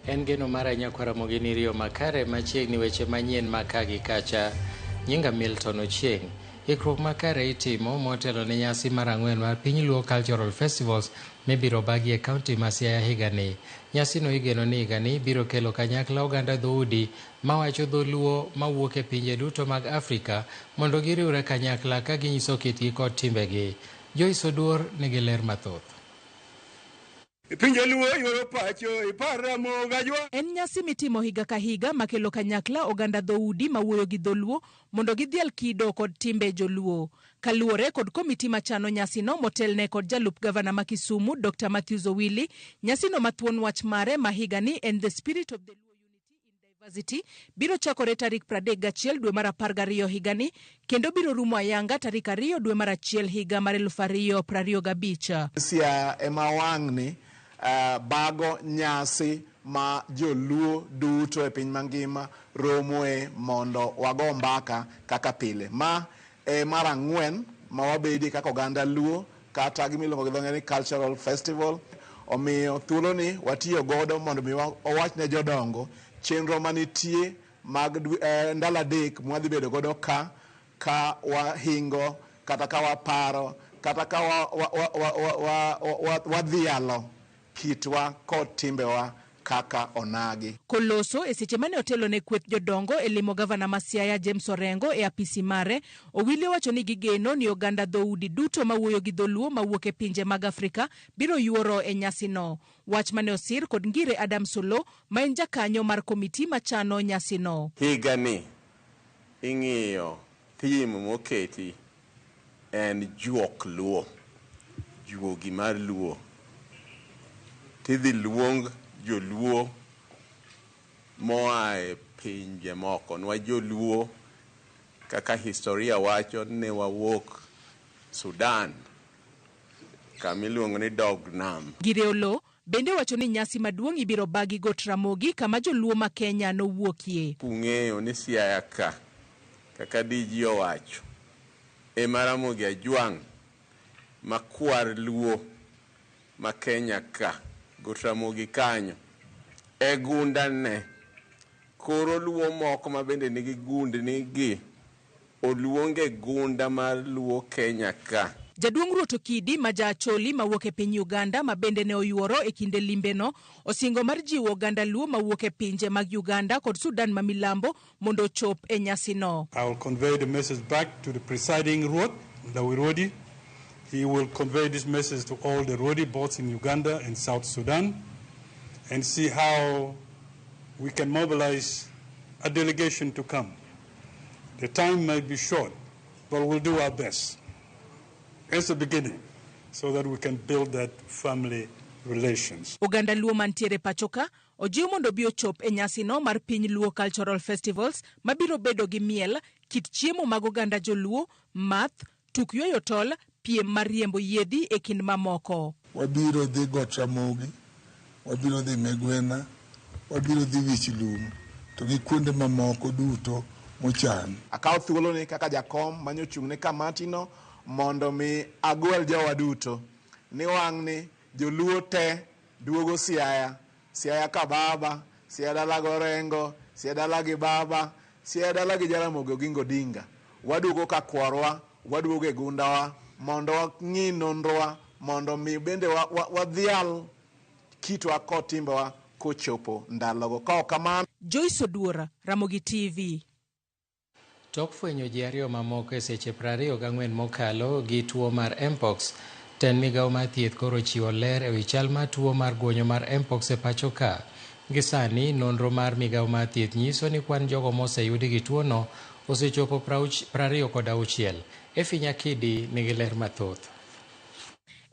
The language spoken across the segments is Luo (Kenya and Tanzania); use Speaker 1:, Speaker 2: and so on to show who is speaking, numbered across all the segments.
Speaker 1: En geno mara nyakwar Ramogi ni riyo makare machiegni weche manyien ma ka gi kacha. Nyinga Milton Ochieng'. Ikruok makare itimo motelo ne nyasi mar ang'wen mar Piny Luo Cultural Festivals mibiro bagi e kaunti ma Siaya higani. Nyasino igeno ni higani biro kelo kanyakla oganda dhoudi mawacho dholuo mawuok e pinje duto mag Afrika mondo giriwre kanyakla ka ginyiso kitgi kod timbegi. Joyce Oduor nigi ler mathoth.
Speaker 2: Pinje Luo yuoro pacho ipar Ramogi Ajwang'.
Speaker 3: En nyasi mitimo higa ka higa makelo kanyakla oganda dhoudi mawuoyo gi dholuo mondo gidhial kido kod timbe joluo. Kaluwore kod komiti machano nyasino motelne kod jalup gavana ma Kisumu Dr. Matthews Owili, nyasino ma thuon wach mare ma higani en The Spirit of the Luo Unity in Diversity biro chakore tarik 31 dwe mar 12 higani kendo biro rumo ayanga tarik 2 dwe mar 1 higa mar 2025.
Speaker 4: Siaya ema wang'ni bago nyasi ma joluo duto e piny mangima romoe mondo wago mbaka kaka pile. Ma e mar ang'wen ma wabedie kaka oganda Luo kata gima iluongo gi dho ngere ni cultural festival. Omiyo thuoloni watiyo godo mondo mi wawach ne jodongo chenro manitie mag ndalo adek mwadhi bedo godo ka ka wahingo kata ka waparo kata ka wadhialo kitwa kod timbewa kaka onagi.
Speaker 3: Koloso e seche mane otelo ne kweth jodongo e limo gavana ma Siaya James Orengo e apisi mare, Owili owacho ni gigeno ni oganda dhoudi duto mawuoyo gi dholuo mawuok e pinje mag Afrika biro yuoro e nyasino. Wach mane osir kod Ngire Adams Oloo ma en jakanyo mar komiti machano nyasino.
Speaker 5: Higani ing'iyo theme moketi en juok Luo, juogi mar Luo. Tidhi luong joluo moa e pinje moko. Nwa joluo kaka historia wacho ne wawuok Sudan kama iluongo ni Dog Nam.
Speaker 3: Ngire Oloo bende wacho ni nyasi maduong' ibiro bagi Got Ramogi kama joluo ma Kenya nowuokie.
Speaker 5: Kung'eyo ni Siaya ka kaka DG owacho ema Ramogi Ajwang' ma kwar Luo ma Kenya ka Got Ramogi kanyo e gunda ne koro Luo moko ma bende nigi gundni gi oluonge gunda mar Luo Kenya ka.
Speaker 3: Jaduong' Ruoth Okidi ma ja Acholi mawuok e piny Uganda ma bende ne oyuoro e kinde limbeno osingo mar jiwo oganda Luo mawuok e pinje mag Uganda kod Sudan ma milambo mondo ochop e nyasino.
Speaker 2: I will convey the message back to the presiding Ruoth, Ndawi Ruodi. He will convey this message to all the Ruodi both in Uganda and South Sudan and see how we can mobilize a delegation to come. The time might be short, but we'll do our best. It's the beginning, so that we can build that family relations.
Speaker 3: Oganda Luo mantiere pachoka ojiw mondo obi ochop e nyasino mar Piny Luo Cultural Festivals mabiro bedo gi miel, kit chiemo mag oganda joluo, math, tuk ywayo tol, piem mar riembo yiedhi e kind mamoko.
Speaker 6: Wabiro dhi Got Ramogi, wabiro dhi Migwena, wabiro dhi Wich Lum to gi kuonde mamoko duto mochan.
Speaker 4: Akawo thuoloni kaka jakom manyochung' ne kamatino mondo mi agwel jowa duto ni wang'ni joluo te duogo Siaya, Siaya ka baba, Siaya dala gi Orengo, Siaya dala gi baba, Siaya dala gi Jaramogi Oginga Odinga. Waduogo ka kworwa, waduogo e gundawa mondo wang'i nonrowa mondo mi bende wadhial kitwa kod timbewa kochopo ndalogo. Ka ok kamano.
Speaker 3: Joyce Oduor, Ramogi TV.
Speaker 1: Tok fwenyo ji ariyo mamoko e seche 24 mokalo gi tuo mar Mpox, Tend migawo mar thieth koro ochiwo ler ewi chal mar tuo mar guonyo mar Mpox e pacho ka. Gi sani, nonro mar migawo mar thieth nyiso ni kwan jogo moseyudi gi tuono osechopo 26. Efi Nyakidi nigi ler mathoth.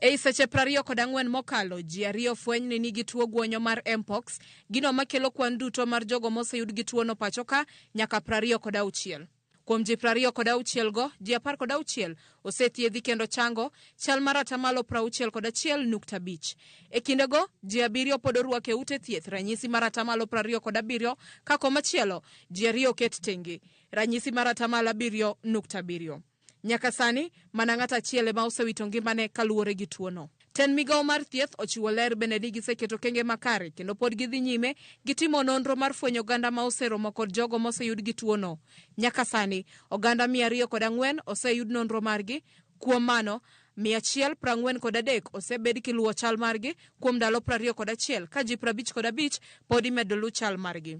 Speaker 7: Ei seche 24 mokalo, ji ariyo fweny ni nigi tuo guonyo mar Mpox, gino makelo kwan duto mar jogo moseyud gi tuono pacho ka nyaka 26. Kuom ji 26 go, ji 16 osethiedhi kendo chango, chal mar atamalo 61.5. E kindego, ji 7 pod orwak e ute thieth, ranyisi mar atamalo 27, ka komachielo ji 2 oket tenge, ranyisi mar atamalo 7.7. Nyaka sani, mana ng'ato achiel ema osewito ngimane kaluwore gi tuono. Tend migawo mar thieth ochiwo ler bende ni giseketo okenge makare kendo pod gidhi nyime gi timo nonro mar fwenyo oganda ma oseromo kod jogo moseyud gi tuono. Nyaka sani, oganda 204 oseyud nonro margi. Kuom mano, 143 osebed kiluwo chal margi kuom ndalo 21 ka ji 55 pod imedo luw chal margi.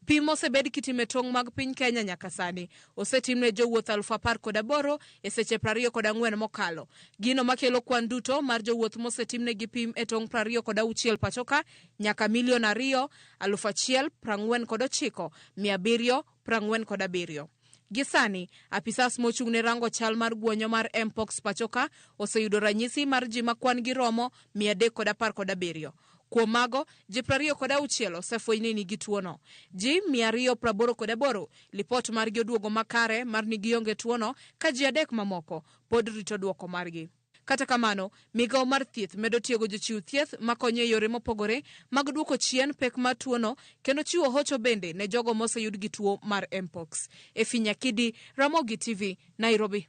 Speaker 7: Pim mosebed kitimo e tong' mag piny Kenya nyaka sani osetimne jowuoth 18,000 e seche 24 mokalo. Gino makelo kwan duto mar jowuoth mosetimnegi pim e tong' 26 pacho ka nyaka milion ariyo aluf achiel prang'wen kod ochiko mia abiriyo prang'wen kod abiriyo. Gi sani, apisas mochung' ne rango chal mar guonyo mar Mpox pacho ka oseyudo ranyisi mar ji ma kwan gi romo 317. Kuom mago, ji 26 osefweny ni nigi tuono. Ji 288 lipot margi oduogo makare mar ni gionge tuono, ka ji 3 mamoko pod rito duoko margi. Kata kamano, migawo mar thieth medo tiego jochiw thieth makonyo e yore mopogore mag duoko chien pek mar tuono kendo chiwo hocho bende ne jogo moseyud gi tuo mar Mpox. Efi Nyakidi, Ramogi TV, Nairobi.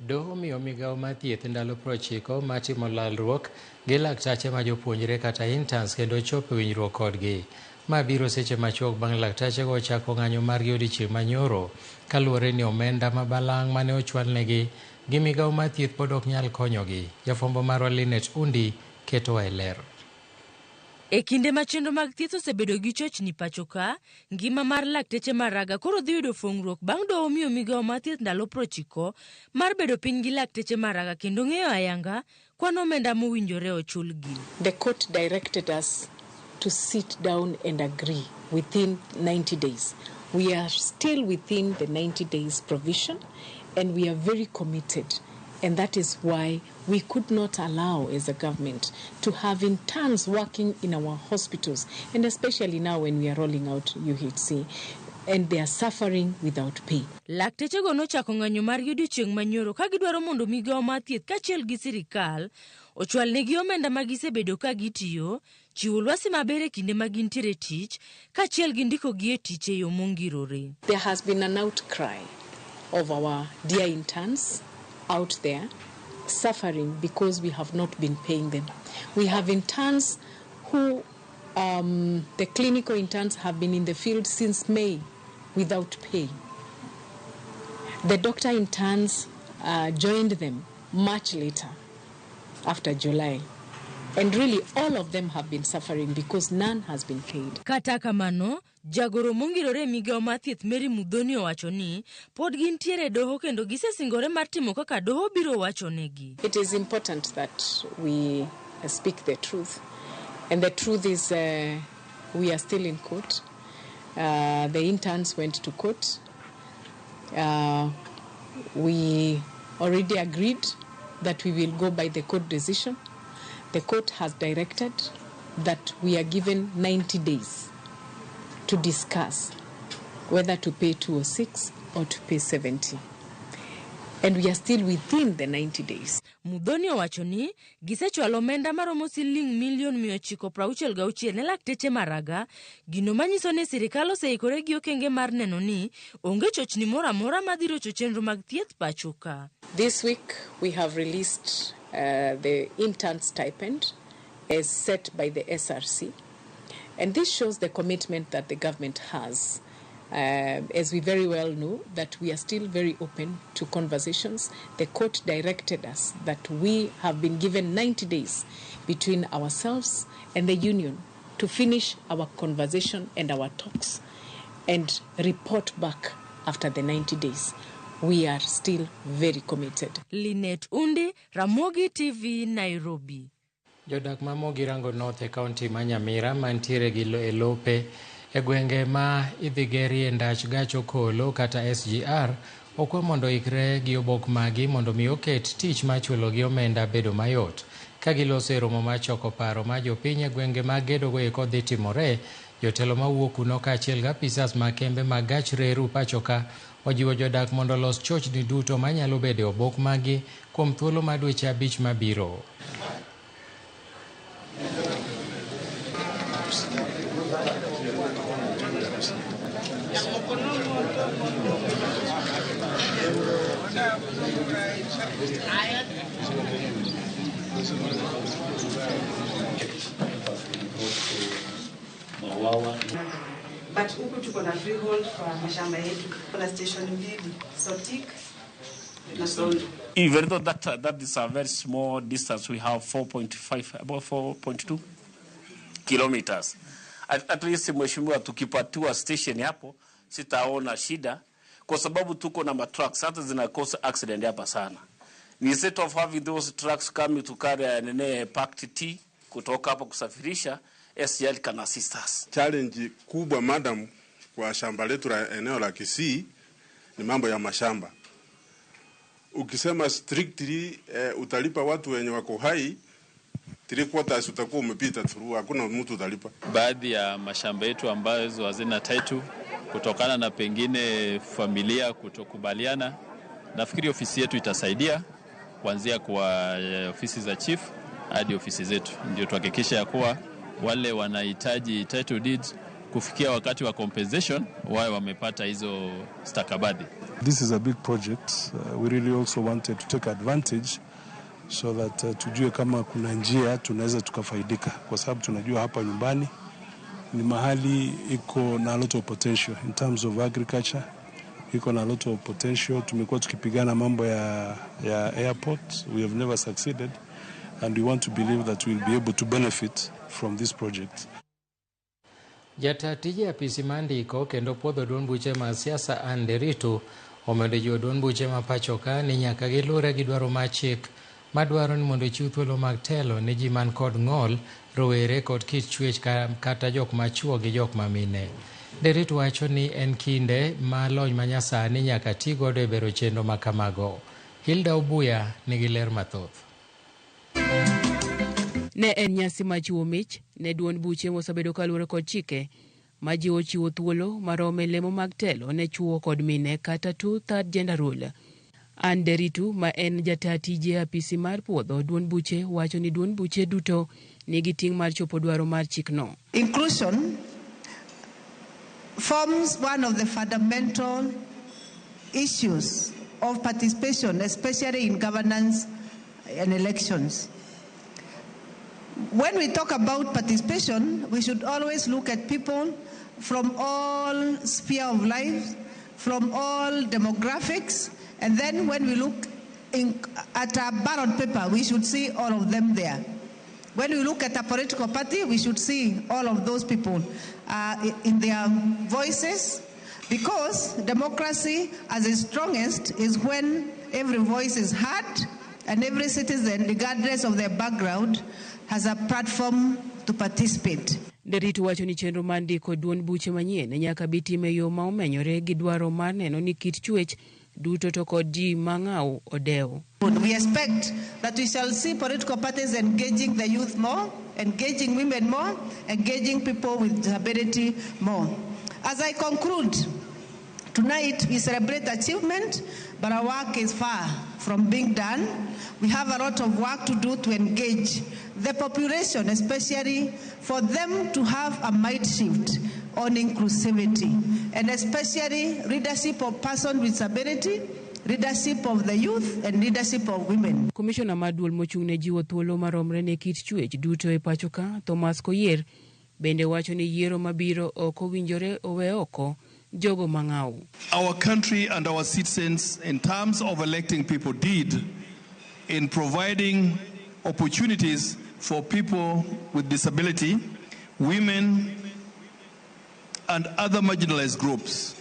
Speaker 1: Doho omiyo migawo mar thieth ndalo 90 mar timo lalruok gi laktache ma jopuonjre kata interns kendo chopo winjruok kodgi. Ma biro seche machuok bang' laktachego chako ng'anyo margi odiechieng' manyoro kaluwore ni omenda ma balang' mane ochwalnegi gi migawo mar thieth pod ok nyal konyogi. Jafwambo marwa Linet Undi ketowa e ler.
Speaker 8: E kinde ma chenro mag thieth osebedo gi chochni pacho ka, ngima mar lakteche Maraga koro dhi yudo fong'ruok bang' doho miyo migawo mar thieth ndalo 90 mar bedo piny gi lakteche Maraga kendo ng'eyo ayanga kwan omenda mowinjore ochulgi.
Speaker 9: The court directed us to sit down and agree within 90 days. We are still within the 90 days provision and we are very committed. And that is why we could not allow as a government to have interns working in our hospitals, and especially now when we are rolling out UHC, and they are suffering without pay.
Speaker 8: Laktechego nochako ng'anyo margi odiechieng' manyoro ka gidwaro mondo migawo mar thieth kaachiel gi sirikal ochwalnegi omenda ma gisebedo ka gitiyo, chiwo lwasi maber e kinde ma gintiere tich, kaachiel gi ndikogi e tich e yo mongirore.
Speaker 9: There has been an outcry of our dear interns out there suffering because we have not been paying them. We have interns who, the clinical interns have been in the field since May without pay. The doctor interns joined them much later, after July. And really all of them have been suffering because none has been paid.
Speaker 8: Kata kamano, jagoro mongirore e migawo mar thieth Mary Muthoni owacho ni pod gintiere e doho kendo gisesingore mar timo kaka doho biro wachonegi.
Speaker 9: It is important that we speak the truth. And the truth is we are still in court. The interns went to court. We already agreed that we will go by the court decision. The court has directed that we are given 90 days to discuss whether to pay 206 or to pay 70. And we are still within the 90 days.
Speaker 8: Muthoni owacho ni gisechwalo omenda maromo siling milion 966 ne lakteche Maraga, gino manyiso ni sirikal oseikore gi okenge mar neno ni onge chochni moro amora madhi rocho chenro mag thieth pacho ka.
Speaker 9: This week we have released the intern stipend as set by the SRC. And this shows the commitment that the government has. As we very well know, that we are still very open to conversations. The court directed us that we have been given 90 days between ourselves and the union to finish our conversation and our talks and report back after the 90 days. We are still very committed.
Speaker 8: Linet Undi, Ramogi TV, Nairobi.
Speaker 1: Jodak ma Mogirango North e kaunti ma Nyamira mantiere gi e lope e gwenge ma idhi gerie ndach gach okolo kata SGR okwa mondo ikre gi obok magi mondo mi oket tich mar chulogi omenda bedo mayot. Ka giloso e romo mar choko paro mar jopiny e gwenge mag gedogo eko dhi timore, jotelo mawuok kuno kaachiel gi apisas mag kembe mag gach reru pachoka ojiwo jodak mondo olos chochni duto manyalo bedo e obok magi kuom thuolo mar dweche 5 mabiro.
Speaker 10: But huku tuko na freehold kwa mashamba yetu. Kuna station mbili, Sotik na Sondu.
Speaker 11: Even though that is a very small distance, we have 4.5, about 4.2 kilometers. At least mheshimiwa, tukipatiwa station hapo sitaona shida kwa sababu tuko na matrucks hata zinakosa accident hapa sana. Instead of having those trucks coming to carry nene packed tea kutoka hapa kusafirisha, SGR can assist us.
Speaker 12: Challenge kubwa madam kwa shamba letu la eneo la Kisii ni mambo ya mashamba. Ukisema strictly utalipa watu wenye wako hai 3/4 utakuwa umepita through, hakuna mtu utalipa.
Speaker 13: Baadhi ya mashamba yetu ambazo hazina title kutokana na pengine familia kutokubaliana, nafikiri ofisi yetu itasaidia kuanzia kwa ofisi za chief hadi ofisi zetu, ndio tuhakikishe ya kuwa wale wanahitaji title deeds kufikia wakati wa compensation wawe wamepata hizo stakabadhi.
Speaker 2: This is a big project. We really also wanted to take advantage so that tujue kama kuna njia tunaweza tukafaidika, kwa sababu tunajua hapa nyumbani ni mahali iko na a lot of potential in terms of agriculture, iko na a lot of potential. Tumekuwa tukipigana mambo ya airport, we have never succeeded, and we want to believe that we'll be able to benefit from this project.
Speaker 1: Jata tije apisi mandiko kendo puodho duond buche mag siasa Anne Nderitu omedo jiwo duond buche ma pachoka ni nyaka gilure gi dwaro mar chik madwaro ni mondo ochiw thuolo mag telo ne ji man kod ng'ol, rowere kod kit chwech kata jok machuo gi jok mamine. Nderitu wacho ni en kinde ma lony manyasani nyaka ti godo e bero chenro ma kamago. Hilda Obuya nigi ler mathoth.
Speaker 14: Ne en nyasi mar chiwo mich ne duond buche mosebedo kaluwore kod chike majiwo chiwo thuolo marom e lemo mag telo ne chuo kod mine kata 2/3 gender rule. Anne Nderitu ma en jata tije apisi mar puodho duond buche wacho ni duond buche duto nigi ting' mar chopo dwaro mar chikno.
Speaker 10: Inclusion forms one of the fundamental issues of participation, especially in governance and elections. When we talk about participation, we should always look at people from all sphere of life, from all demographics, and then when we look at a ballot paper, we should see all of them there. When we look at a political party, we should see all of those people in their voices, because democracy as its strongest is when every voice is heard and every citizen, regardless of their background, has a platform to participate.
Speaker 14: Nderitu wacho ni chenro mar ndiko duond buche manyien nyaka bi tim e yo ma omenyore gi dwaro mar neno ni kit chwech duto to kod ji mang'aw odewo.
Speaker 10: We expect that we shall see political parties engaging the youth more, engaging women more, engaging people with disability more. As I conclude, tonight we celebrate achievement, but our work is far from being done. We have a lot of work to do to engage the population, especially for them to have a mind shift on inclusivity, and especially leadership of persons with disability, leadership of the youth, and leadership of women.
Speaker 14: Commissioner mar duol mochung' ne jiwo thuolo maromre ne kit chwech duto e pacho ka, Thomas Koyier, bende wacho ni yiero mabiro ok owinjore owe oko jogo mang'aw.
Speaker 15: Our country and our citizens, in terms of electing people, did in providing opportunities for people with disability, women, and other marginalized groups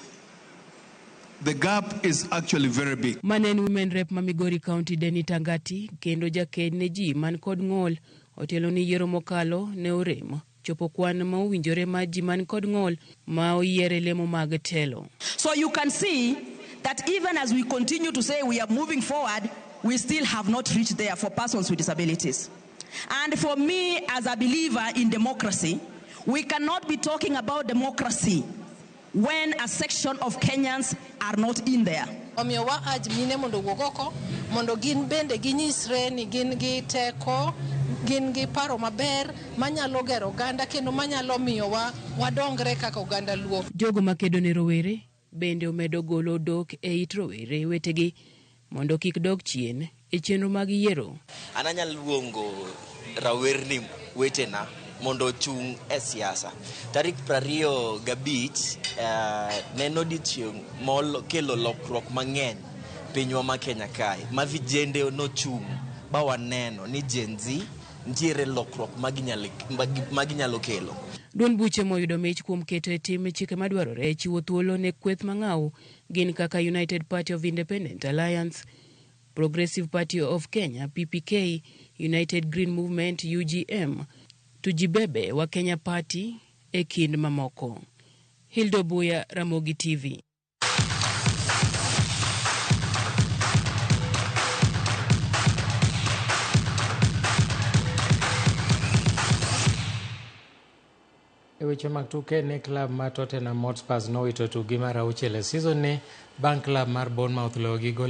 Speaker 15: The gap is actually very big.
Speaker 14: Mane en Women Rep ma Migori County Denny Tangati kendo jaked ne ji man kod ng'ol otelo ni yiero mokalo ne orem chopo kwan ma owinjore mar ji man kod ng'ol ma oyier e lemo mag telo.
Speaker 16: So you can see that even as we continue to say we are moving forward, we still have not reached there for persons with disabilities. And for me, as a believer in democracy, we cannot be talking about democracy when a section of Kenyans are not in there.
Speaker 17: Omiyo wa urge mine mondo owuog oko mondo gin bende ginyisre ni gin gi teko, gin gi paro maber manyalo gero oganda kendo manyalo miyowa wadongre kaka oganda Luo.
Speaker 14: Jogo makedo ne rowere bende omedo golo odok e it rowere wetegi mondo kik dog chien e chenro mag yiero.
Speaker 18: An anyalo luongo rawerni wetena mondo ochung' e siasa. Tarik 25 ne en odiechieng' mokelo lokruok mang'eny pinywa ma Kenya kae, ma vijende nochung' ba waneno ni Gen Z nitiere lokruok ma ginyalo kelo.
Speaker 14: Duond buche moyudo mich kuom keto e tim chike madwarore e chiwo thuolo ne kweth mang'aw gin kaka United Party of Independent Alliance, Progressive Party of Kenya PPK, United Green Movement UGM, Tujibebe wa Kenya Party e kind mamoko. Hilda Obuya, Ramogi TV.
Speaker 1: E weche mag tuke ne klab mar Tottenham Hotspur nowito tukgi mar auchiel e season ni bang' klab mar Bournemouth loyogi gol